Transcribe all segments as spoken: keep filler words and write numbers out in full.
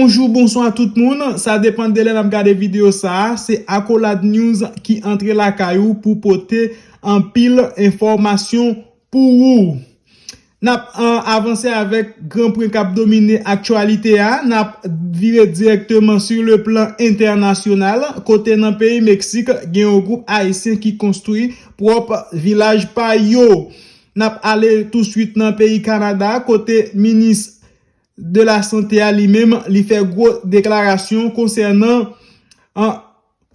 Bonjou, bonswa tout moun. Sa depann de lè n ap gade videyo sa a. Se Accolade News ki antre lakay ou pou pote anpil enfòmasyon pou ou. N ap, uh, avanse avèk gran pwen k ap domine aktyalite a. N ap vire dirèkteman sur le plan entènasyonal, kote nan peyi Meksik gen yon gwoup ayisyen ki konstwi pwòp vilaj pa yo. N ap ale touswit nan peyi Kanada, kote minis de la sante a li menm, li fè gwo deklarasyon konsènan, an,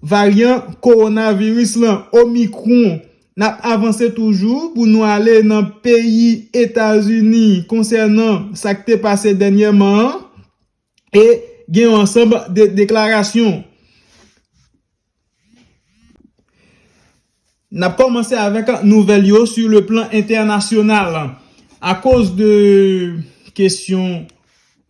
varyan kowonaviris lan, Omicron. N ap avanse toujou pou nou ale nan peyi Etazini konsènan sa k te pase dènyèman an, e gen yon ansanm de deklarasyon. N ap kòmanse avèk nouvèl yo sur le plan entènasyonal. Akoz de kesyon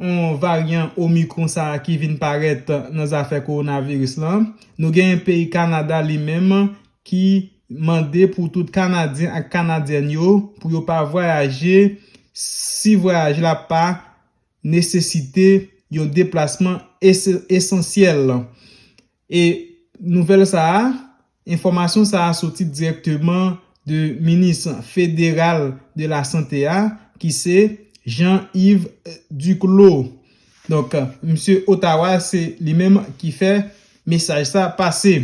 yon varyan Omicron sa a ki vin parèt nan zafè kowonaviris lan, nou genyen peyi Kanada li menm ki mande pou tout Kanadyen ak Kanadyèn yo pou yo pa vwayaje si vwayaj la pa nesesite yon deplasman es-, esansyèl. E nouvèl sa a, enfòmasyon sa a soti dirèkteman de minis federal de la sante a, ki se Jean-Yves Duclos. Donk, misye Ottawa, se li menm ki fè mesaj sa pase.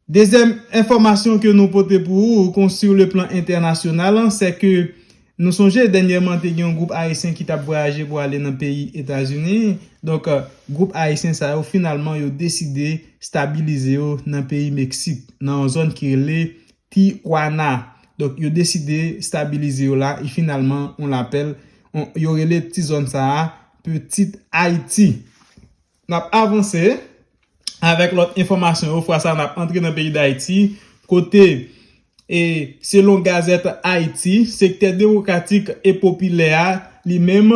Dezyèm enfòmasyon ke nou pote pou ou, kon sur le plan entènasyonal, se ke nou sonje dènyèman te gen yon gwoup ayisyen ki t ap vwayaje pou ale nan peyi Etazini. Donk, gwoup ayisyen sa yo, finalman, yo deside stabilize yo nan peyi Meksik, nan yon zòn ki rele Tijuana. Donk, yo deside stabilize yo la, e finalman, on lapèl, on, yo rele ti zòn sa a Petit Haïti. N ap avanse avèk lòt enfòmasyon yo. Fwa sa, n ap antre nan peyi Dayiti, kote, e, selon Gazette Haïti, sektè demokratik e popilè a, li menm,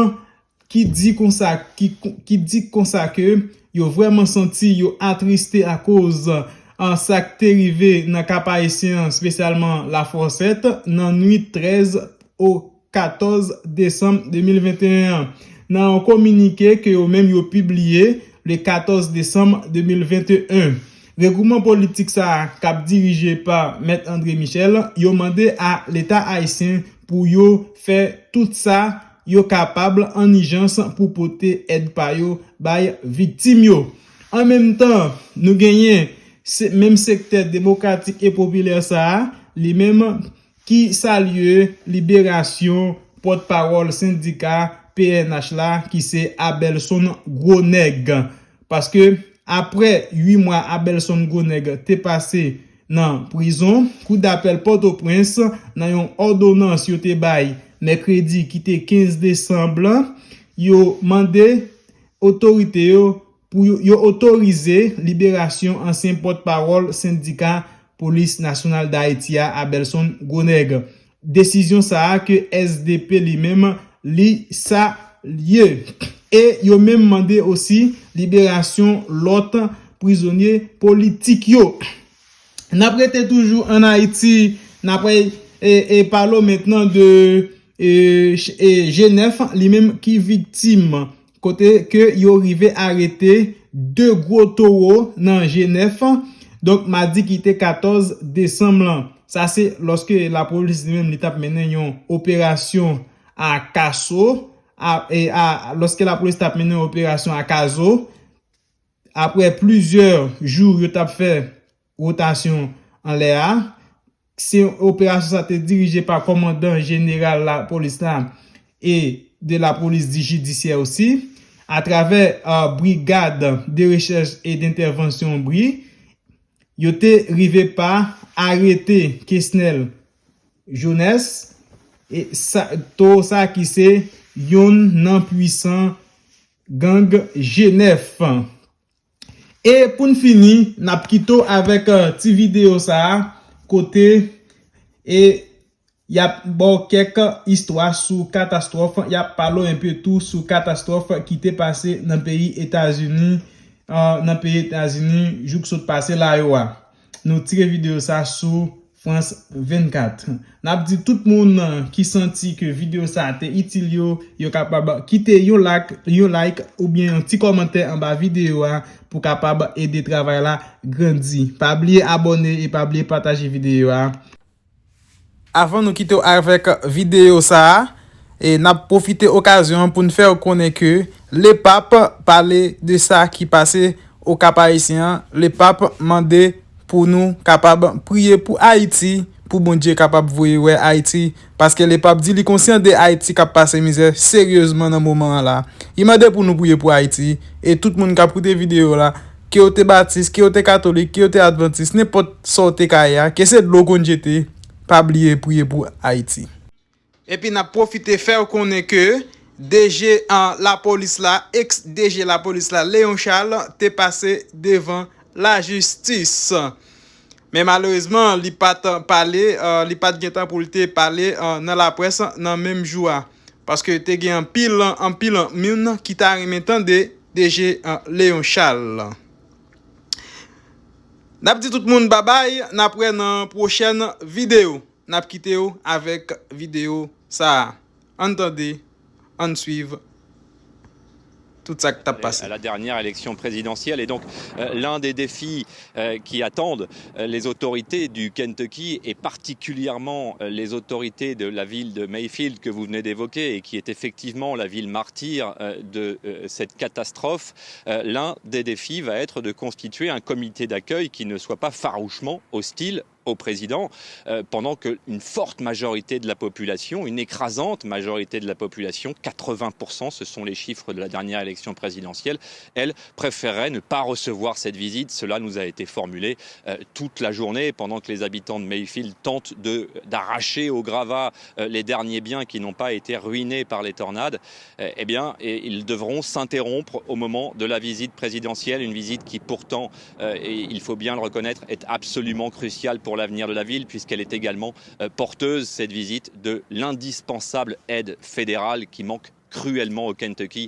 ki di konsa, ki, ki di konsa ke yo vrèman santi yo atriste akoz, an, sa k te rive nan Kap Ayisyen an, espesyalman Lafòsèt, nan nwit trèz o katòz desanm de mil venteyen an. Nan yon kominike ke yo menm yo pibliye le katòz desanm de mil venteyen, regroupman politik sa a k ap dirije pa Mèt André Michel, yo mande a Leta ayisyen pou yo fè tout sa yo kapab an ijans pou pote èd pa yo bay viktim yo. An menm tan, nou genyen se, menm sektè demokratik e popilè sa a, li menm ki salye liberasyon pòtpawòl sendika P N H la, ki se Abelson Gronèg. Paske apre uit mwa Abelson Gronèg te pase nan prizon, Kou dapèl Pòtoprens, nan yon òdonans yo te bay mèkredi ki te kenz desanm, yo mande otorite yo pou yo, yo otorize liberasyon ansyen pòtpawòl sendika Polis Nasyonal Dayiti a, Abelson Gronèg. Desizyon sa a ke S D P li menm li salye. E yo menm mande osi liberasyon lòt prizonye politik yo. N ap rete toujou ann Ayiti, n ap, e, e, pale w mentnan de, e, ch-, e, G nèf, li menm ki viktim, kote ke yo rive arete de gwo towo nan G nèf, donk madi ki te katòz desanm lan. Sa se lòske lapolis li menm li t ap mennen yon operasyon a Kaso, a, e a, lòske lapolis t ap mennen yon operasyon a Kazo, apre plizyè jou yo t ap fè wotasyon anlè a, se operasyon sa te dirije pa kòmandan jeneral lapolis la e de lapolis di jidisyè osi, atravè, euh, Brigade de Recherche et d'Intervention, bri, yo te rive pa arete Kesnel Jones, e sa, towo sa ki se yonn nan pwisan gang G nèf. E pou n fini, n ap kite w avèk, euh, ti videyo sa a, kote, e, y ap ba w kèk istwa sou katastwòf, y ap pale w enpe tou sou katastwòf ki te pase nan peyi Etazini, euh, nan peyi Etazini, jou k sot pase la yo a. Nou tire videyo sa sou France vennkat. N ap di tout moun ki santi ke videyo sa a te itil yo, yo kapab kite yon like, yon like oubyen yon ti kòmantè anba videyo a pou kapab ede travay la grandi. Pa bliye abòne e pa bliye pataje videyo a. Avan nou kite w avèk videyo sa a, e n ap pwofite okazyon an pou n fè w konnen ke Lepap pale de sa ki pase Okap Ayisyen an. Lepap mande pou nou kapab priye pou Ayiti, pou Bondye kapab voye wè Ayiti, paske Lepap di li konsyan de Ayiti k ap pase mizè seryezman nan moman an la. Li mande pou nou priye pou Ayiti, e tout moun k ap koute videyo la, ke w te batis, ke w te katolik, ke w te advantis, nenpòt sa w te ka ye a, ke se dlo w konn jete, pa bliye priye pou Ayiti. Epi n ap pwofite fè w konnen ke D G an lapolis la, eks D G lapolis la, Léon Charles, te pase devan lajistis. Men malerezman, li pa t pale, eh, li pa t gen tan pou l te pale, eh, nan laprès nan menm jou a. Paske te gen anpil, anpil moun ki ta renmen tande D G, eh, Léon Charles. N ap di tout moun babay, n ap wè nan pwochèn videyo. N ap kite w avèk videyo sa a. Ann tande, ann swiv tout sa k t ap pase. À la dernière élection présidentielle. Et donc, euh, l'un des défis, euh, qui attendent, euh, les autorités du Kentucky et particulièrement, euh, les autorités de la ville de Mayfield que vous venez d'évoquer et qui est effectivement la ville martyre, euh, de, euh, cette catastrophe, euh, l'un des défis va être de constituer un comité d'accueil qui ne soit pas farouchement hostile au président, euh, pendant qu'une forte majorité de la population, une écrasante majorité de la population, quatre-vingts pour cent, ce sont les chiffres de la dernière élection présidentielle, elle préférerait ne pas recevoir cette visite. Cela nous a été formulé, euh, toute la journée, pendant que les habitants de Mayfield tentent de, d'arracher au gravat, euh, les derniers biens qui n'ont pas été ruinés par les tornades. Euh, eh bien, et ils devront s'interrompre au moment de la visite présidentielle, une visite qui pourtant, euh, et il faut bien le reconnaître, est absolument cruciale pour l'avenir de la ville, puisqu'elle est également, euh, porteuse, cette visite, de l'indispensable aide fédérale qui manque cruellement au Kentucky